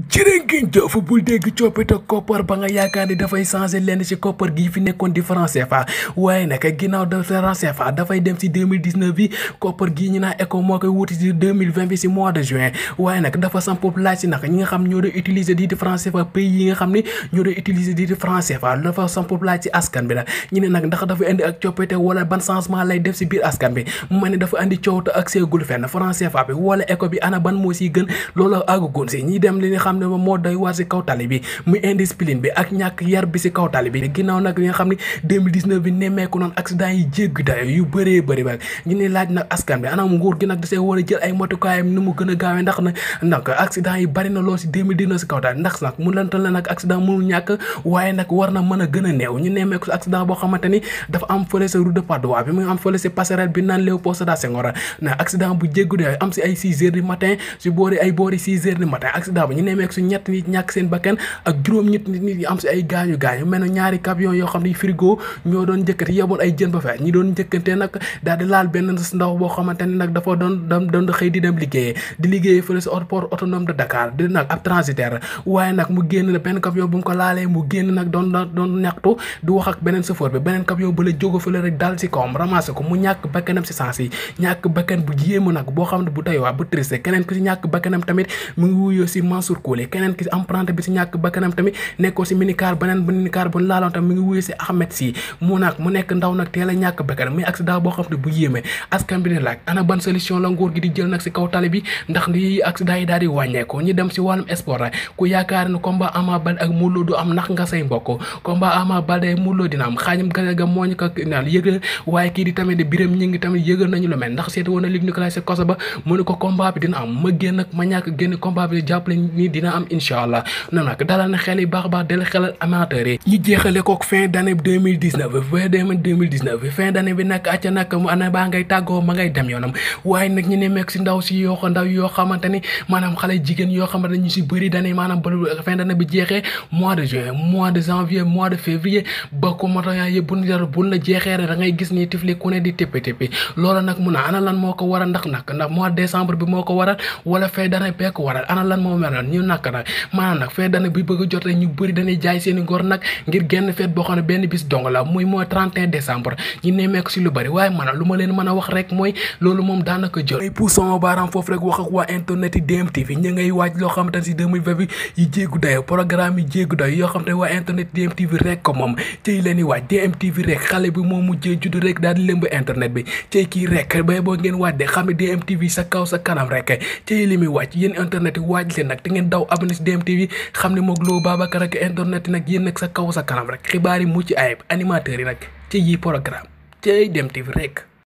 jërë ngeen jëf bul dégg coppite koppar ba nga yaakaar ni dafay changer lenn ci koppar gii fi nekkoon di franc CFA waaye nag ginnaaw de franc CFA dafay dem ci 2019 bi koppar gii ñu naan ECO moo koy wuti ci 2020 bi ci mois de juin waaye nag dafa samp laaj ci nag ñi nga xam ñoo doon utiliser di franc CFA pays yi nga xam ni ñoo doon utiliser di franc CFA dafa samp laaj ci askan bi la ñu ne nag ndax dafa indi ak coppite wala ban changement lay def ci biir askan bi mu mel ne dafa andi coow te ak seegul fenn franc CFA bi wala ECO bi ana ban moo siy gën loolu àggugoon si ñi dem li nga xam ne moo doy waar si kaw tali bi muy indiscipline bi ak ñàkk yar bi si kaw tali bi ginnaaw nag li nga xam ne 2019 bi nemmeeku noonu accident yi jéggi dayo yu bëree bëri ba ñu ne laaj nag askan bi anam nguur gi nag da see war a jël ay matukaayam ni mu gën a gaawee ndax nag accident yi bari na lool si 2019 si kaw tali ndax nag mu lantal la nag accident mënul ñàkk waaye nag war na mën a gën a néew ñu nemmeeku si accident boo xamante ni dafa am fële sa route de Patte d'Oie bi mu am fële si passerelle bi naan Léopold Sédar Senghor na accident bu jéggi dayo am si ay 6 heures du matin si boori 6 heures du matin accident bi ñu nemmeeku si ñett nit ñàkk seen bakkan ak juróom nit yi am si ay gaañu mel na ñaari camion yoo xam ne frigo ñoo doon njëkkati yeboon ay jën ba fay ñi doon njëkkante nag daal di laal benn ndaw boo xamante ne nag dafa doon xëy di dem liggéeyee fële si port autonome de Dakar di nag ab transitaire waaye nag mu génn na benn camion bu mu ko laalee mu génn nag doon ñaxtu di wax ak beneen chauffeur bi beneen camion ba la jóge fële rek daal si kawam ramassé ko mu ñàkk bakkanam si sens yi ñàkk bakkan bu yéemu nag boo xam ne bu doy waa bu triste keneen ku si ñàkk bakkanam tamit mu ngi wuyoo si Mansour Koulé keneen ki si emprunté bi si ñàkk bakkanam tamit nekkoo si minicar beneen bu minicar bu laaloon tamit mi ngi wuyu si Ahmed Sy mu nekk ndaw nag teel a ñàkk bakkanam muy accident boo xam ne bu yéeme askan bi ne laaj ana ban solution la nguur gi di jël nag si kaw tali bi ndax li accident yi daal di wàññeeku ñu dem si wàllum sport rek ku yaakaar ne combat Ama Baldé ak Modou Lô du am nax nga say mbokk combat Ama Baldé Modou Lô dina am xaañam ga moo ñu ko naan yëgal waaye kii di tamit di Birame ñi ngi tamit yëgal nañu lu mel ndax seeti woon na Luc Nicolaï sa koso ba mu ne ko combat bi dina am ma génn ak ma ñàkk génn combat bi jàppale ni dina am incha allah non nag dalal na xel yi baax del xelal amateur yi ñu jeexale kook fin d'année 2019 fin d'année bi nag acca nag mu ana baa ngay tàggoo ma ngay dem yoonam waaye nag ñu ne meek si ndaw si ndaw yoo xamante ni maanaam xale jigéen yoo xamante ni ñu si bëri d'année maanaam ba fin d'année bi jeexee mois de juin mois de janvier mois de février ba ko motoyaa yëpp buñ la jeexee rek da ngay gis ni tifli ku ne di téppi loolu nag mun a ana lan moo ko waral ndax mois de décembre bi moo ko waral wala fin d'année bee ko waral ana lan moo mel ñu nak nag maanaam nag fin d'année bi bëgg a jot rek ñu bëri dañuy jaay seeni ngor nag ngir genn feet boo xam ne benn bis dong la muy mooy 31 décembre ñu nemmeeku si lu bëri waaye maanaam lu ma leen mën a wax rek mooy loolu moom daanaka jël ay pousse sama baaraam foofu rek wax ak waa internet yi DMTV ñu ngay waaj loo xamante ne si 2020 bi yi jéggu dayo programme yi jéggu dayo yoo xam te waa internet DMTV rek ko moom ciy leen i waaj DMTV rek xale bi moom mujjee judd rek daal di lëmb internet bi ciy kii rek bay boo ngeen waaj de xam ne DMTV sa kaw sa kanam rek ciy li muy waaj yéen internet yi waaj leen nag te ngeen daw abonné si DMTV xam ne moog Lo Babacar ak internet yi nag yéen nag sa kaw sa kanam rek xibaar yi mucc ayib animateurs yi nag ci yi programme ci DMTV rek